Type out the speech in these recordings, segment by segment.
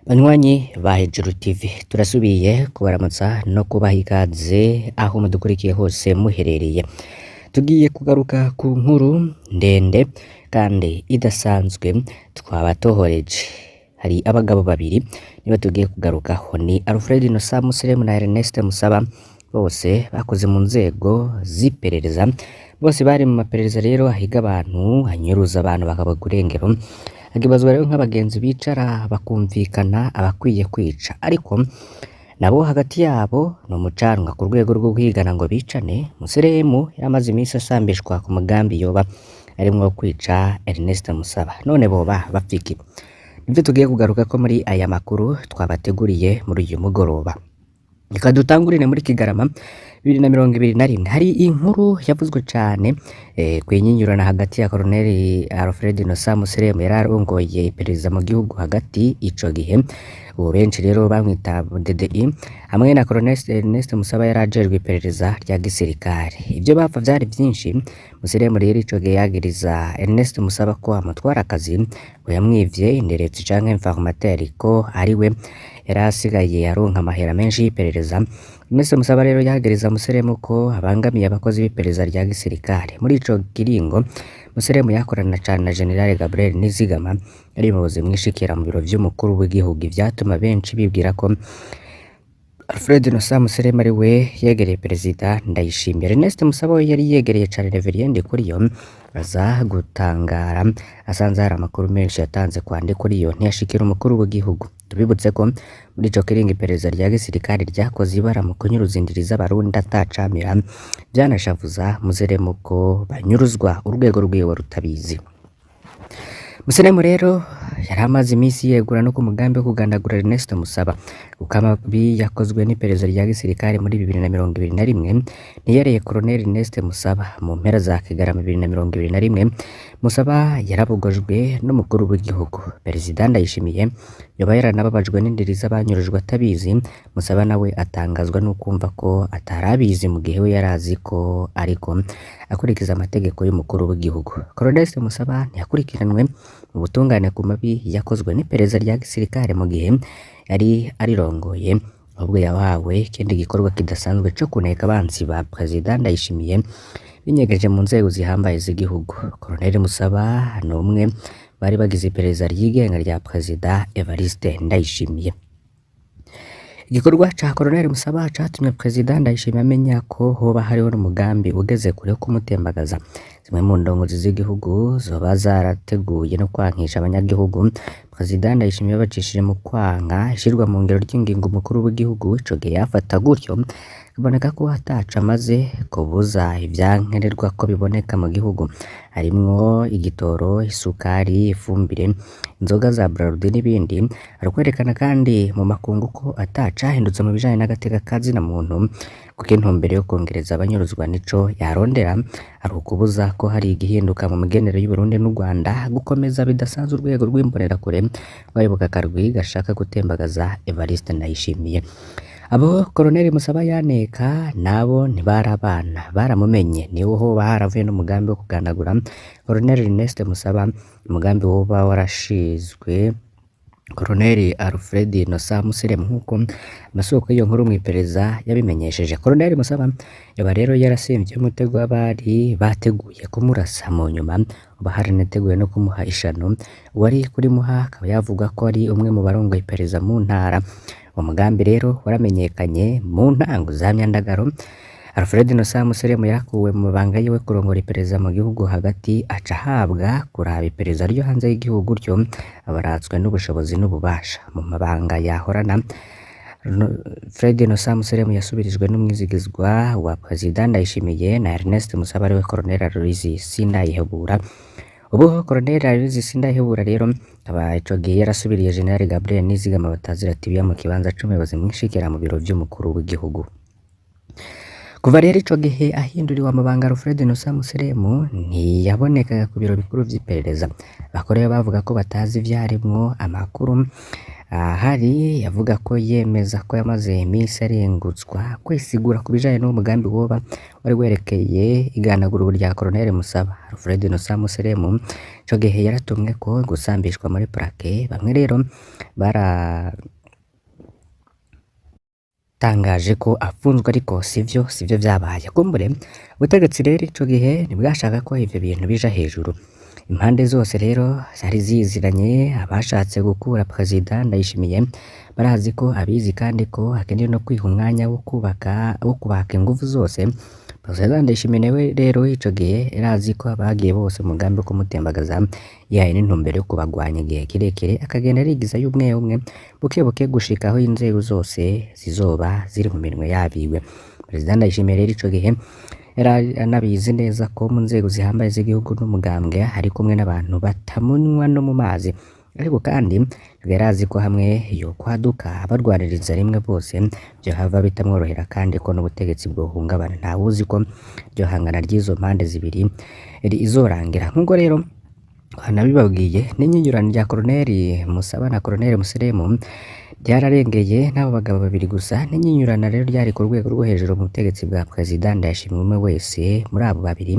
Banywanyi ba Hejuru TV, turasubiye kubaramutsa no kubaha ikaze aho mudukurikiye hose muherereye. Tugiye kugaruka ku nkuru ndende kandi idasanzwe twabatohoreje. Hari abagabo babiri nibo tugiye kugarukaho, ni Alfred Innocent Museremu na Ernest Musaba, bose bakoze mu nzego z'iperereza, bose bari mu maperereza rero ahiga abantu, anyuruza abantu bakabagwa irengero. Hakibazwa rero nk'abagenzi bicara bakumvikana abakwiye kwica, ariko nabo hagati yabo ni umucanwa ku rwego rwo guhigana ngo bicane. Museremu yaramaze iminsi asambishwa ku mugambi yoba arimwo kwica Ernest Musaba, none boba bapfa iki? Nivyo tugiye kugarukako muri aya makuru twabateguriye muri uyu mugoroba. Reka dutangurire muri Kigarama 2021. Hari inkuru yavuzwe cane kwinyinyurana hagati ya Colonel Alfred Innocent Museremu yari arongoye iperereza mu gihugu hagati ico gihe, ubu benshi rero bamwita DDI, hamwe na Colonel Ernest Musaba yari ajejwe iperereza rya gisirikare. Ivyo bapfa vyari vyinshi. Museremu rero ico gihe yagiriza Ernest Musaba ko amutwara akazi, ngo yamwivye inderetsi canke informateur, ko ariwe yari asigaye aronka amahera menshi y'iperereza. Ernest Musaba rero yagiriza Museremu ko abangamiye abakozi b'iperereza rya gisirikare. Muri ico kiringo Museremu yakorana cane na General Gabriel Nizigama, yari umuyobozi mwishikira mu biro vy'umukuru w'igihugu, ivyatuma benshi bibwira ko Alfred Innocent Museremu ari we yegereye Perezida Ndayishimiye. Ernest Musaba we yari yegereye cane Reverien Ndikuriyo, aza gutangara asanze hari amakuru menshi yatanze kwa Ndikuriyo ntiyashikira umukuru w'igihugu. Tubibutse ko muri ico kiringo iperereza rya gisirikare ryakoze ibara mu kunyuruza indiri z'Abarundi atacamira, vyanashavuza Museremu ko banyuruzwa urwego rwiwe rutabizi. Museremu rero yari amaze iminsi yegura no ku mugambi wo kugandagura Ernest Musaba, kuko amabi yakozwe n'iperereza rya gisirikare muri 2021 ntiyereye Colonel Ernest Musaba. Mu mpera za Kigarama 2021 Musaba yarabogojwe n'umukuru w'igihugu Perezida Ndayishimiye, yoba yaranababajwe n'indiri z'abanyurujwe atabizi. Musaba nawe atangazwa no kumva ko atarabizi mu gihe we yarazi ko ariko akurikiza amategeko y'umukuru w'igihugu. Colonel Musaba ntiyakurikiranwe mu butungane ku mabi yakozwe n'iperereza rya gisirikare mu gihe yari arirongoye, ahubwo yahawe ikindi gikorwa kidasanzwe co kuneka abansi ba Perezida Ndayishimiye binyegeje mu nzego zihambaye z'igihugu. Colonel Musaba ni umwe bari bagize iperereza ryigenga rya Perezida Evariste Ndayishimiye. Igikorwa ca Colonel Musaba catumye Perezida Ndayishimiye amenya ko hoba hariho n'umugambi ugeze kure wo kumutembagaza. Zimwe mu ndongozi z'igihugu zoba zarateguye no kwankisha abanyagihugu Perezida Ndayishimiye yabacishije mu kwanka ishirwa mu ngiro ry'ingingo umukuru w'igihugu ico gihe yafata, gutyo biboneka ko ataco amaze kubuza ivyankenerwa ko biboneka mu gihugu, harimwo igitoro, isukari, ifumbire, inzoga za Bralirwa n'ibindi. Arikwerekana kandi mu makungu ko atacahindutse mu bijanye n'agateka ka zina muntu, kuko intumbero yo kwongereza abanyuruzwa nico yarondera ari ukubuza ko hari igihinduka mu migenere y'Uburundi n'u Rwanda, gukomeza bidasanzwe urwego rw'imbonerakure rwayoboka akarwi gashaka gutembagaza Evariste Ndayishimiye. Abo Colonel Musaba yaneka nabo ntibari abana, baramumenye. Niho hoba haravuye n'umugambi wo kugandagura Colonel Ernest Musaba, umugambi woba warashizwe Colonel Alfred Innocent Museremu nk'uko amasoko y'iyo nkuru mw'iperereza yabimenyesheje. Colonel Musaba yoba rero yarasimvye umutego w'abari bateguye kumurasa, mu nyuma uba haranateguye no kumuha ishano. Uwari kurimuha akaba yavuga ko ari umwe mu barongoye iperereza mu ntara. Uwo mugambi rero waramenyekanye mu ntango za Myandagaro. Alfred Innocent Museremu yarakuwe mu mabanga yiwe kurongora iperereza mu gihugu hagati, aca ahabwa kuraba iperereza ryo hanze y'igihugu, gutyo abaratswe n'ubushobozi n'ububasha mu mabanga yahorana. Fred Innocent Museremu yasubirijwe n'umwizigizwa wa Perezida Ndayishimiye na Ernest Musaba, ariwe Colonel Aloys Sindayihebura. Ubu Colonel Aloys Sindayihebura rero akaba ico gihe yarasubiriye General Gabriel Nizigama batazira Tibia mu kibanza c'umuyobozi mwishikira mu biro vy'umukuru w'igihugu. Kuva rero ico gihe ahinduriwe amabanga, Alfred Nusa Museremu ntiyabonekaga ku biro bikuru vy'iperereza. Bakorewe bavuga ko batazi ivyarimwo. Amakuru ahari yavuga ko yemeza ko yamaze iminsi arengutswa kwisigura ku bijanye n'uwo mugambi woba wari werekeye iganagurwa rya Colonel Musaba. Alfred Nusa Museremu ico gihe yaratumwe ko gusambishwa muri parake. Bamwe rero bara tangaje ko afunzwe, ariko sivyo vyabaye. Kumbure ubutegetsi rero ico gihe ntibwashaka ko ivyo bintu bija hejuru. Impande zose rero zari ziziranye. Abashatse gukura Perezida Ndayishimiye barazi ko abizi, kandi ko hakenewe no kwiha umwanya wo kubaka, wo kubaka inguvu zose. Perezida Ndayishimiye nawe rero ico gihe yarazi ko abagiye bose mu mugambi wo kumutembagaza yahaye n'intumbero yo kubagwanya igihe kirekire, akagenda arigizayo umwe umwe buke buke gushika aho inzego zose zizoba ziri mu minwe yabiwe. Perezida Ndayishimiye rero ico gihe yari anabizi neza ko mu nzego zihambaye z'igihugu n'umugambwe ari kumwe n'abantu batamunywa no mu mazi, ariko kandi yari azi ko hamwe yo kwaduka barwaniriza rimwe bose vyohava bitamworohera, kandi ko n'ubutegetsi bwohungabana. Ntawuzi ko iryo hangana ry'izo mpande zibiri rizorangira. Nk'uko rero nabibabwiye, n'inyinyurano rya Colonel Musaba na Colonel Museremu ryararengeye n'abo bagabo babiri gusa. N'inyinyurana rero ryari ku rwego rwo hejuru mu butegetsi bwa Perezida Ndayishimiye, umwe wese muri abo babiri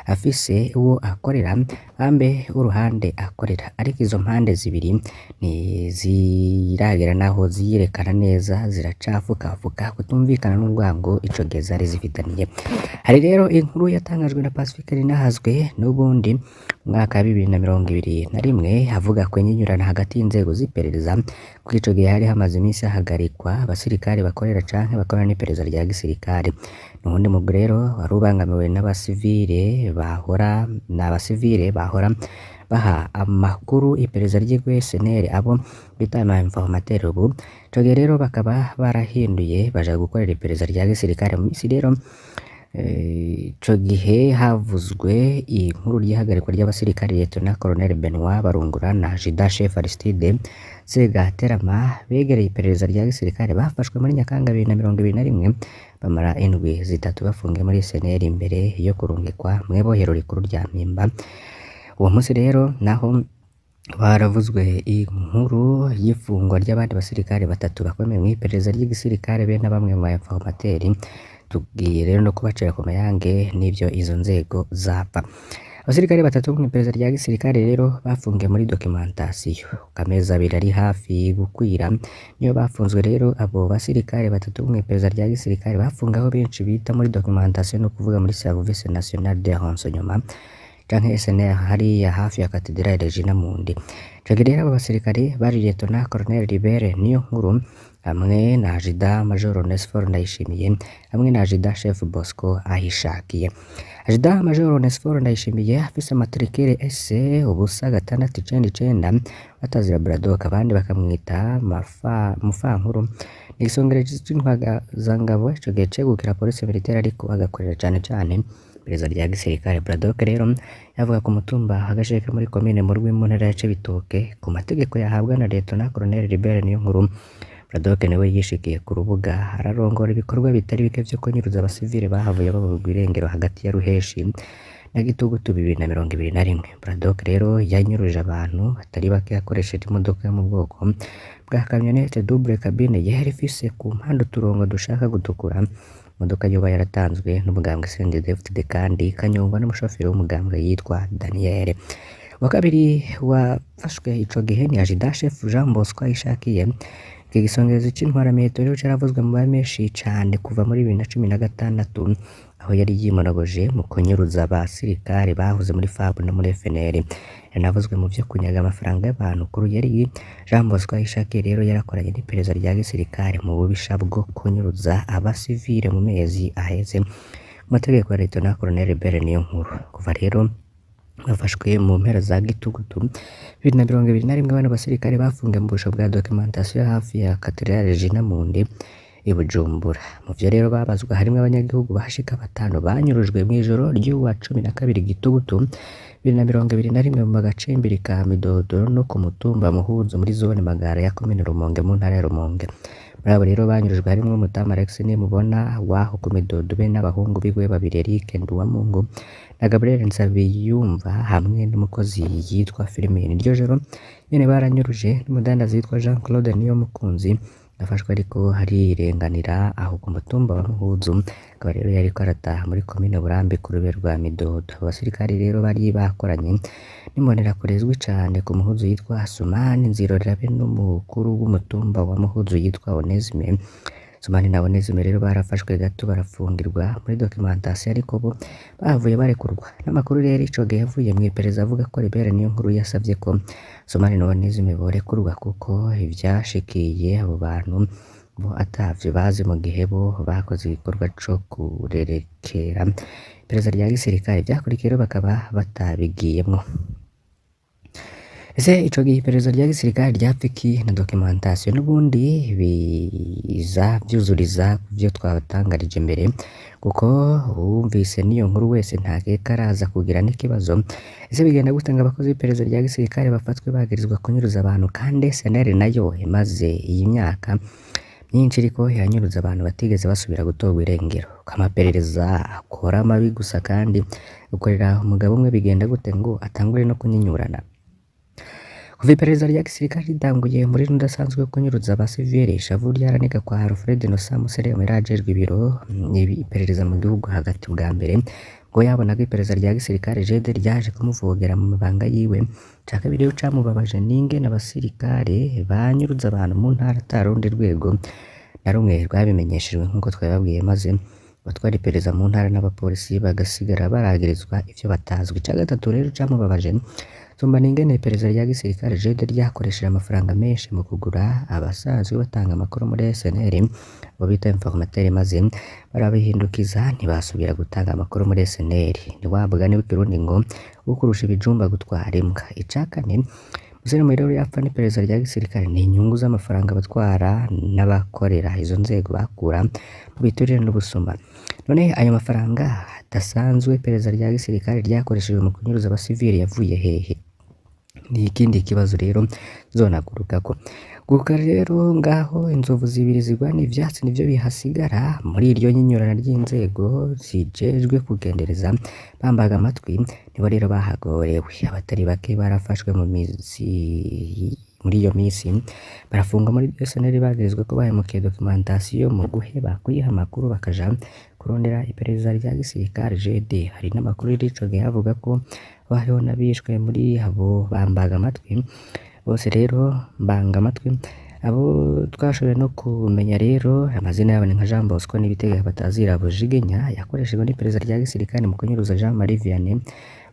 afise uwo akorera, bambe uruhande akorera, ariko izo mpande zibiri ntiziragera naho ziyerekana neza, ziracafukafuka kutumvikana n'urwango ico gihe zari zifitaniye. Hari rero inkuru yatangajwe na Pacifique Rinahazwe n'ubundi mu mwaka wa 2021, avuga ko inyinyurana hagati y'inzego z'iperereza, kuko ico gihe hari hamaze iminsi hahagarikwa abasirikare bakorera canke bakorana n'iperereza rya gisirikare. N'uwundi mugwi rero wari ubangamiwe n'abasivile bahora n'abasivile bahora baha amakuru iperereza ry'igihugu SNL, abo bita ama informateurs ubu. Ico gihe rero bakaba barahinduye baja gukorera iperereza rya gisirikare. Mu minsi rero ico gihe havuzwe inkuru ry'ihagarikwa ry'abasirikare Lieutenant Colonel Benoit Barungura na Adjudant Chef Aristide Segaterama begereye iperereza rya gisirikare, bafashwe muri Nyakanga 2021, bamara indwi 3 bafungiye muri SNL imbere yo kurungikwa mw'ibohero rikuru rya Mpimba. Uwo munsi rero naho baravuzwe inkuru y'ifungwa ry'abandi basirikare batatu bakomeye mw'iperereza ry'igisirikare be na bamwe mu ba informateurs. Tugiye rero no kubacira ku mayange n'ivyo izo nzego zapfa. Abasirikare batatu bo mw'iperereza rya gisirikare rero bafungiwe muri documentation amezi 2 ari hafi gukwira niyo bafunzwe. Rero abo basirikare batatu bo mw'iperereza rya gisirikare bafunga aho benshi bita muri documentation, no kuvuga muri Service National de Renseignement canke SNR, hariya hafi ya Cathédrale Regina Mundi. Ico gihe rero abo basirikare bari Lieutenant Colonel Libere Niyo Nkuru hamwe na Adjudant Major Onesphore Ndayishimiye hamwe na Adjudant Chef Bosco Ahishakiye. Adjudant Major Onesphore Ndayishimiye afise matricule S 0 6 9 9, batazira Braddock, abandi bakamwita Mufankuru, ni igisongero c'intwazangabo ico gihe cegukira police militaire, ariko agakorera cane cane iperereza rya gisirikare. Braddock rero yavuga ku mutumba wa Gasheke muri komine Murwi mu ntara ya Cibitoke. Ku mategeko yahabwa na Lieutenant Colonel Libert Niyonkuru, Braddock niwe yishikiye ku rubuga ararongora ibikorwa bitari bike vyo kunyuruza abasivile bahavuye baburwa irengero hagati ya Ruheshi na Gitugutu 2021. Braddock rero yanyuruje abantu batari bake akoresheje imodoka yo mu bwoko bwa kamyonete double cabine yari ifise ku mpande uturongo dushaka gutukura. Imodoka yoba yaratanzwe n'umugambwe CNDD-FDD kandi ikanyongwa n'umushoferi w'umugambwe yitwa Daniel. Uwa kabiri wafashwe ico gihe ni Adjudant Chef Jean Bosco Ahishakiye. Iki gisongerezo c'intwaramiheto rero caravuzwe mu menshi cane kuva muri 2016, aho yari yimonogoje mu kunyuruza abasirikare bahoze muri FAB no muri FNL. Yanavuzwe mu vyo kunyaga amafaranga y'abantu kuri yari. Jean Bosco Ahishakiye rero yarakoranye n'iperereza rya gisirikare mu bubisha bwo kunyuruza abasivile mu mezi aheze, mu mategeko ya Lieutenant Colonel Libert Niyonkuru. Kuva rero bafashwe mu mpera za Gitugutu 2021, bano basirikare bafungiwe mu busho bwa documentation hafi ya Cathédrale Regina Mundi. i Bujumbura. Mu vyo rero babazwa harimwo abanyagihugu bashika batanu banyurujwe mw'ijoro ry'uwa 12 Gitugutu 2021 mu gacimbiri ka Midodo no ku mutumba Muhuzo muri zone Magara ya komine Rumonge mu ntara ya Rumonge. Muri abo rero banyurujwe harimwo Mutamu Alex Nimubona waho ku Midodo be n'abahungu biwe babiri Eric Nduwamungu na Gabriel Nsabiyumva hamwe n'umukozi yitwa Firmin. Iryo joro nyene baranyuruje n'umudandaza yitwa Jean Claude Niyomukunzi yafashwe ariko arirenganira aho ku mutumba wa Muhuzu, akaba rero yariko arataha muri komine Burambi ku rube rwa Midodo. Abasirikari rero bari bakoranye n'imbonerakure izwi cane ku Muhuzu yitwa Sumani Nzirorera be n'umukuru w'umutumba wa Muhuzu yitwa Onesime. Sumani na Onesime rero barafashwe gato barafungirwa muri documentation, ariko bo bahavuye barekurwa. N'amakuru rero ico gihe yavuye mw'iperereza avuga ko Libere Niyonkuru yasavye ko Sumani na Onesime borekurwa kuko ivyashikiye abo bantu bo atavyo bazi mu gihe bo bakoze igikorwa co kurerekera iperereza rya gisirikare. Ivyakurikiye rero bakaba batabigiyemwo. Ese ico gihe iperereza rya gisirikare ryapfa iki na documentation? N'ubundi biza vyuzuriza kuvyo twabatangarije mbere, kuko uwumvise n'iyo nkuru wese ntakeka araza kugira n'ikibazo. Ese bigenda gute ngo abakozi b'iperereza rya gisirikare bafatwe bagirizwa kunyuruza abantu, kandi SNL nayo imaze iyi myaka myinshi iriko iranyuruza abantu batigeze basubira gutorwa irengero? Ko amaperereza akora amabi gusa kandi ukorera umugabo umwe, bigenda gute ngo atangure no kunyinyurana? Kuva iperereza rya gisirikare ritanguye muri rudasanzwe wo kunyuruza abasivile, ishavu ryaraniga kwa Alfred Innocent Museremu yari ajejwe ibiro iperereza mu gihugu hagati. Bwa mbere ngo yabonaga iperereza rya gisirikare JD ryaje kumuvogera mu mabanga yiwe. Ica kabiri rero camubabaje n'ingene abasirikare banyuruza abantu mu ntara ata rundi rwego na rumwe rwabimenyeshejwe nk'uko twabibabwiye, maze abatwara iperereza mu ntara n'abapolisi bagasigara baragirizwa ivyo batazwi. Ica gatatu rero camubabaje zumba n'ingene iperereza rya gisirikare JD ryakoresheje amafaranga menshi mu kugura abasanzwe batanga amakuru muri SNL, abo bita informateur, maze barabihindukiza ntibasubira gutanga amakuru muri SNL. Ni wa mugani w'ikirundi ngo ukurusha ibijumba gutwara imbwa. Ica kane Museremu rero yapfa n'iperereza rya gisirikare ni inyungu z'amafaranga abatwara n'abakorera izo nzego bakura mu biturire n'ubusuma. None ayo mafaranga adasanzwe iperereza rya gisirikare ryakoreshejwe mu kunyuruza abasivili yavuye hehe? Ni ikindi kibazo rero nzonagurukako. Guka rero ngaho inzovu zibiri zigwana ivyatsi nivyo bihasigara muri iryo nyinyurana ry'inzego zijejwe kugendereza bambaga amatwi, nibo rero bahagorewe. Abatari bake barafashwe mu mizi muri iyo misi barafungwa muri SNL bagirizwa ko bahemukiye documentation mu guheba kuyiha amakuru bakaja kurondera iperereza rya gisirikare JD. Hari n'amakuru y'ico gihe avuga ko hariho n'abishwe muri abo bambaga amatwi. Bose rero mbanga amatwi abo twashoboye no kumenya rero amazina yabo ni nka Jean Bosco Nibitega batazira Bujiginya yakoreshejwe n'iperereza rya gisirikare mu kunyuruza Jean Marie Vianney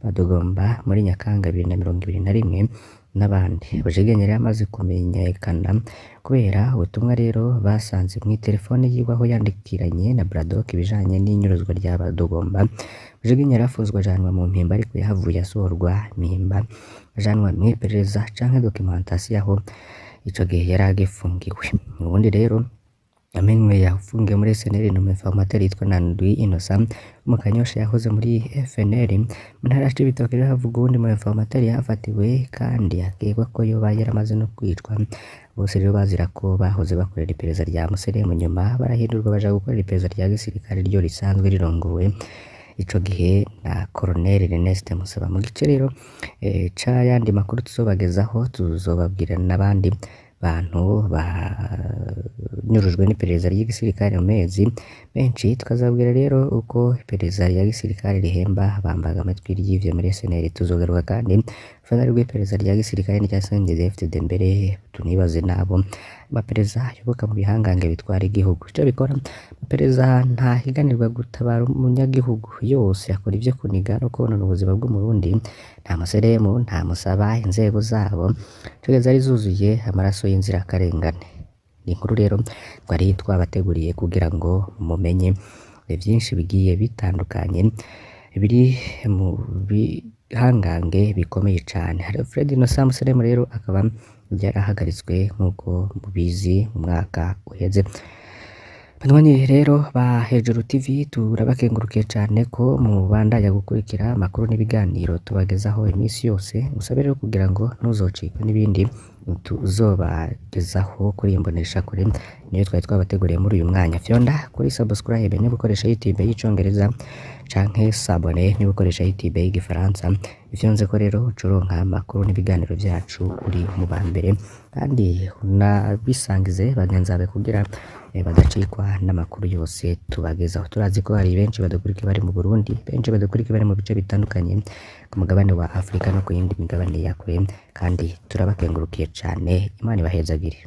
Badugomba muri Nyakanga 2021 n'abandi. Bujiginya yari amaze kumenyekana kubera ubutumwa rero basanze mw'itelefone yiwe aho yandikiranye na Braddock ibijanye n'inyuruzwa rya Badugomba. Bujiginya yarafuzwe ajanwa mu Mpimba, ariko yahavuye asohorwa Mpimba ajanwa mw'iperereza canke documentation aho ico gihe yari agifungiwe. Ubundi rero amenywe yafungiwe muri SNL ni umuinformateur yitwa Nandwi Innocent mu Kanyosha yahoze muri FNL. Mu ntara ya Cibitoke rero havuga uwundi mu informateur yahafatiwe kandi akekwa ko yoba yaramaze no kwicwa. Bose rero bazira ko bahoze bakorera iperereza rya Museremu, nyuma barahindurwa baja gukorera iperereza rya gisirikare ryo risanzwe rirongowe ico gihe na Colonel Ernest Musaba. Mu gice rero c'ayandi makuru tuzobagezaho, tuzobabwira n'abandi bantu banyurujwe n'iperereza ry'igisirikare mu mezi menshi, tukazabwira rero uko iperereza rya gisirikare rihemba bambaga amatwi ry'ivyo muri SNL. Tuzogaruka kandi urufatane rw'iperereza rya gisirikare n'irya CNDD-FDD, mbere tunibaze n'abo amaperereza ayoboka mu bihangange bitwara igihugu. Ico bikora, amaperereza ntahiganirwa gutabara umunyagihugu, yose akora ivyo kuniga no konona ubuzima bw'umurundi. Nta Museremu, nta Musaba, inzego zabo cogeze zari zuzuye amaraso y'inzirakarengane. Ni inkuru rero twari twabateguriye kugira ngo mumenye vyinshi bigiye bitandukanye biri mu bihangange bikomeye cane. Alfred Innocent Museremu rero akaba yarahagaritswe nk'uko mubizi mu mwaka uheze. Banywanyi rero ba Hejuru TV, turabakengurukiye cane ko mubandanya gukurikira amakuru n'ibiganiro tubagezaho iminsi yose. Ngusabe rero kugira ngo ntuzocikwe n'ibindi tuzobagezaho kuri iyi mboneshakure niyo twari twabateguriye muri uyu mwanya. Fyonda kuri subscribe niba ukoresha YouTube y'icongereza, canke s'abonner niba ukoresha YouTube y'igifaransa. Ifyonze ko rero ucuronka amakuru n'ibiganiro vyacu uri mu ba mbere, kandi unabisangize bagenzi bawe kugira badacikwa n'amakuru yose tubagezaho. Turazi ko hari benshi badukurikira bari mu Burundi, benshi badukurikira bari mu bice bitandukanye ku mugabane wa Afrika no ku yindi migabane ya kure, kandi turabakengurukiye cane. Imana ibahezagire.